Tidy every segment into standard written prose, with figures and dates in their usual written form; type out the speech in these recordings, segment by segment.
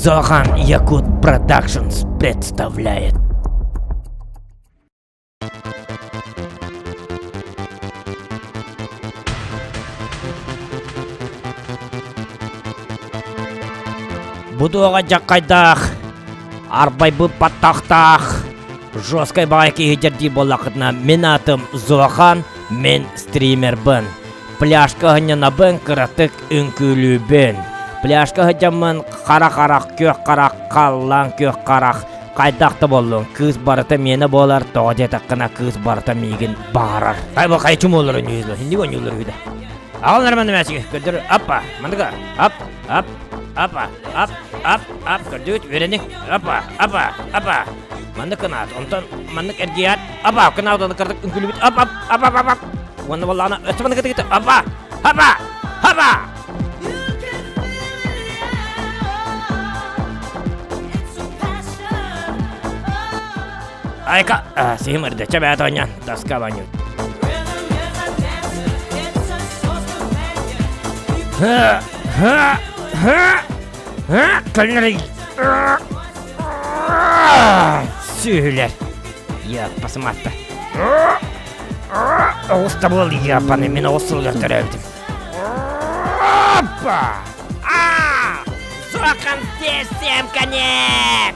Зохан Якут Productions представляет. Будуоҕа дьаххайдаах, арбайбыт баттахтаах, жесткай баҕайы киһи дьэрдии буоллаххытына, мин аатым Зохан, мин стримербын. Пляжка сынньанабын, кыратык үҥкүүлүүбүн. Пляжка сылдьаммын хара-харах, күөх харах, халлаан күөх харах, хайдах да буоллун, кыыс барыта миэнэ буолар, тоҕо диэтэххинэ кыыс барыта миигин баҕарар. Хай бу хайчы буолар үнүүзлө, хинник онньуулар үһүдэ. Аҕал нормально мәсиге, көрдөр, аппа, мандыга, ап, ап, апа, ап, ап, ап, көрдүгүт, үөрэниҥ, апа, апа, апа. Маннык кынаат, онтон маннык эргийээт, апа, кынаат, кырдык үҥкүлүбүт, ап, ап, ап, ап, ап, ап. Уонна буоллаҕына өссө маннык кытыгыт, апа, апа, апа. Айка, сиһим ырда, чэбэт оонньоон, таска оонньуут. Көлнөрүй. Сүһүлэр. Яппасыматта. Оҕус да буол яппаны мин оҕус сылыгар төрөөбүтүм. Опа! А! Зохан здесь всем конец!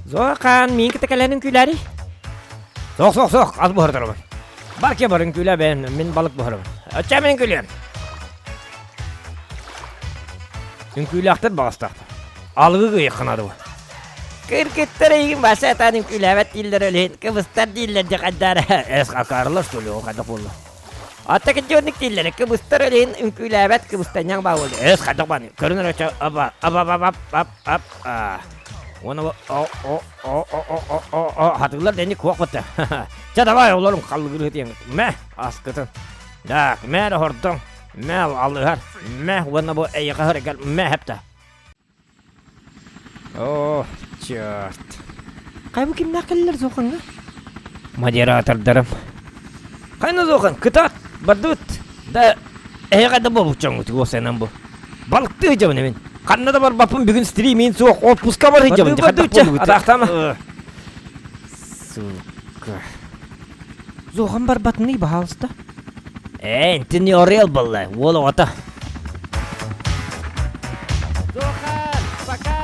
Зохан, миин кытта кэлэн үҥкүүлээри? Суох, суох, суох, ас буһардарабын. Бар киэ бар үҥкүүлээ бэйэм, мин балык буһарабын. Оччо мин үҥкүүлүөм. Үҥкүүлээхтэр баҕастаахтар. Алгы гыйаххына дуу. Кыргыттар эйигин баша атаан үҥкүүлээбэт дииллэр өлүһүн, кыбыстар дииллэр дьэ хайдаар. Эс хакаарлар что ли, ол хайдах буолла? Ата кытдьуонник дииллэр, кыбыстар өлүһүн үҥкүүлээбэт кыбыстанньаҥ баа буолла. Эс хайдах бааны, көрүн өрөчө аба аба аба ап ап а. Уонна о о о о о о о о хатыылар дэнни куох бытта. Чэ давай олорум халлыгырыы диэн. Мэ аскытын. Так, мэ хордоҥ. Мэ алыһар. Мэ уонна бу эйиэхэ хырыгар мэ хэпта. О, черт. Хай бу кимнээх кэллилэр Зохаҥҥа? Модератордарым. Хайна Зохан, кытаат, бардыбыт. Да, эһиэхэ да буолбут дьоҥҥут уосайынан бу. Балыктыы сылдьабын мин. Ханна да барбаппын бүгүн стримин суох, отпуска бар сылдьабын. Бардыбычча, атаахтаама. Сука. Зохан барбатыный, баһаалыста. Ээ, интини орел буолла, уол оҕото. Зохан, пока!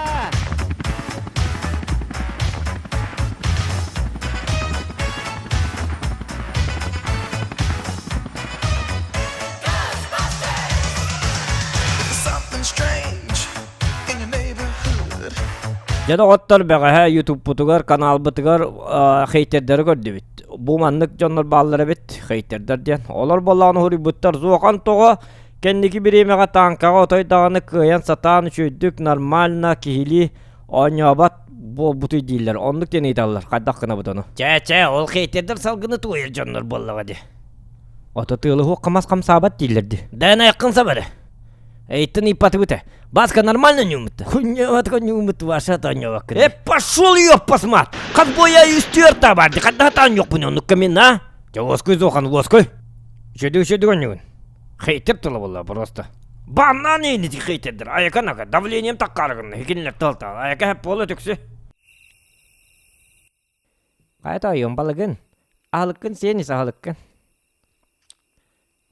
Дьэ доҕоттор бэҕэһээ ютубпутугар каналбытыгар хейтердары көрдүбүт. Бу маннык дьоннор бааллар эбит хейтердэр диэн. Олор буоллаҕына уһуруйбуттар Зохан тоҕо кэнники бириэмэҕэ тааҥкаҕа отой даҕаны кыайан сатаан үчүгэйдик нормально киһилии оонньообот буолбутуй дииллэр. Оннук диэн ыйыталлар. Хайдах гынабыт ону? Чэ-чэ, ол хейтердэр салгыны туойар дьоннор буоллаҕа дии. Ото тыалы хуох хамас хамсаабат дииллэр дии. Дээн айаххын сап эрэ. Эйтин ыйпатыбыт ээ. Баска нормально ньууммут? Хуйневатка ньууммут ваша таанньабаккын. Э, пошел ёппасмат! Хас боя үстүөр табарды, хадда таанньокпун оннукка мин, а? Дьэ, уоскуй, Зохан, уоскуй. Үчүдү, үчүдү онньугун. Хейтер тыла буолла просто. Баннан эйнити хейтердер, аяка нака, давлением таккарыгын, хикинлер тылта, аяка хэп буола түксү. Хайа тоойуом балыгын, аһылыккын сиэн ис аһылыккын.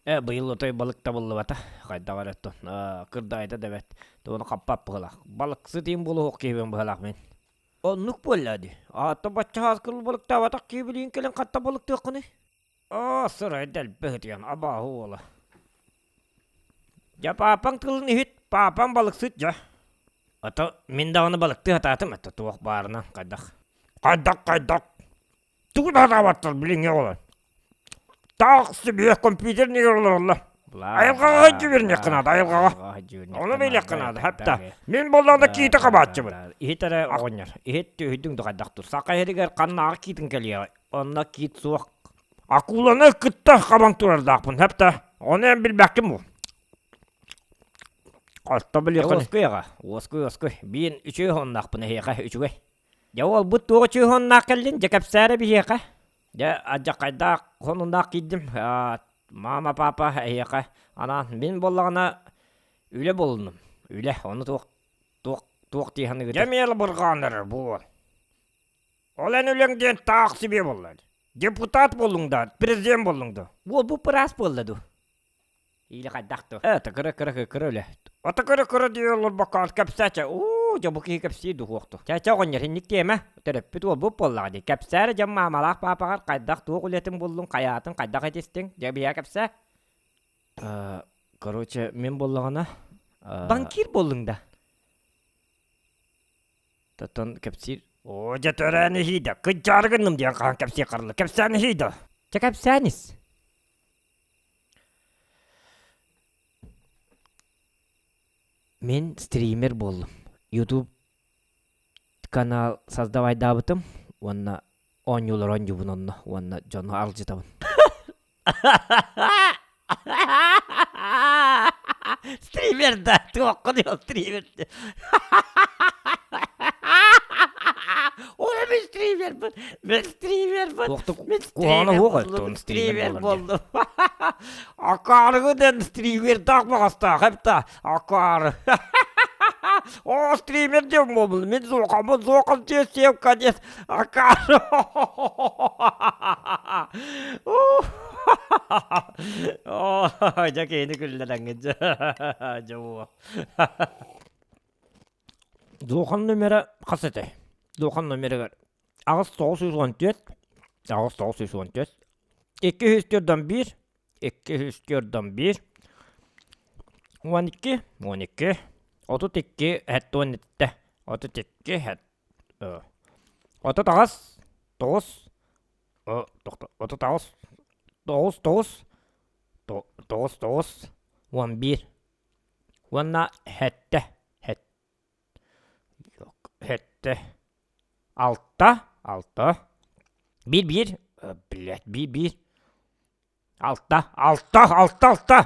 Ээ, быйыл отой балык табыллыбата, хайдах эрэ оттон, кырдаайда да бэрт, тугуну хаппат быһыылаах. Балыксыт иин буолуох киһибин быһыылаах мин. Оннук буолла дии. Аата бачча сааскы балыктаабатах киһи билигин кэлэн хатта балыктыаххыный? Оо, сырай дэлби сытыйан, абааһы уола. Дьэ, паапаҥ тылын иһит, паапаҥ балыксыт дьэ. Ото мин даҕаны балыктыы сатаатым, это туох баарынан, хайдах. Хайдах, хайдах. Тугу да сатаабаттар билиҥҥи оҕолор. Таах сибиэ компьютер нигер олороллор. Айылҕаҕа сылдьыбырниэххэ наада, айылҕаҕа. Ону билиэххэ наада, хапта. Мин буоллаҕына киитэ хабааччыбын. Иһит эрэ оҕонньор, иһит түһүйдүҥ да хайдах тур. Саха иһигэр ханнааҕы киитин кэлиэҕэй. Онно киит суох. Акуланы кытта хабан турардаахпын, хапта. Ону эн билбэккин бу. Хосто билиэххин. Уоскуй аҕа, уоскуй, уоскуй. Биин үчүгэй хоһуннаахпын эһиэхэ, үчүгэй. Дьэ уолбут туох үчүгэй хоһуннаах кэллин, дьэ кэпсээрэ биһиэхэ. Дьэ алдьархайдаах хонуннаах киирдим. Мама, папа эһиэхэ анаан мин буоллаҕына үлэ булуннум. Үлэ, ону туох туох туох дии саныыгытый? Дьэ миэл бурҕаан эрэр буол. Ол эн үлэҥ диэн таах сибиэ буолла. Депутат буоллуҥ да, президент буоллуҥ да. Уолбут быраас буолла дуу? Или хайдах дуу? Это кыра кыра кыра үлэ. Ата кыра кыра дии олорбокко кэпсээчэ. Уу, дьэ бу киһи кэпсии духуохту. Чэ-чэ оҕонньор инник тиэмэ. Төрөппүт уолбут буоллаҕа дии. Кэпсээрэ дьэ маамалаах паапаҕар хайдах туох үлэтин буллуҥ, хайаатын хайдах этистиҥ? Дьэ биһиэхэ кэпсээ. Короче, мин буоллаҕына Банкир буоллуҥ да? Тотон кэпсиир. Оо, дьэ төрөөн иһиидэ. Кыдьаары гынным диэн хаһан кэпсии харылы. Кэпсээн иһиидэ. Чэ кэпсээн ис. Мин стример буоллум. YouTube канал создавайдаабытым уонна оонньуулар оонньуубун онно уонна дьону аралдьытабын. Стример да, туоххун стример. Ой, мин стримербин, мин стримербин, Туохтук мин куһаҕана стример суох буоллум, оттон стример стример буолар диэн. буоллум. Акаарыгы дэн стримердаах баҕастаах эбит акаары. О, стример диэн буолбут, мин суохаммын суохам диэн конец акаары. Оо, дьэ киһини күллэрэҥҥин дьэ. Дьэ буо. Дуохан номера хас этэй? Дуохан номерыгар 8914 8914 241 241 12 12 32 77 32 38 9 38 9 9 9 9 11 уонна сэттэ сэттэ алта алта биир биир блять биир биир алта алта алта алта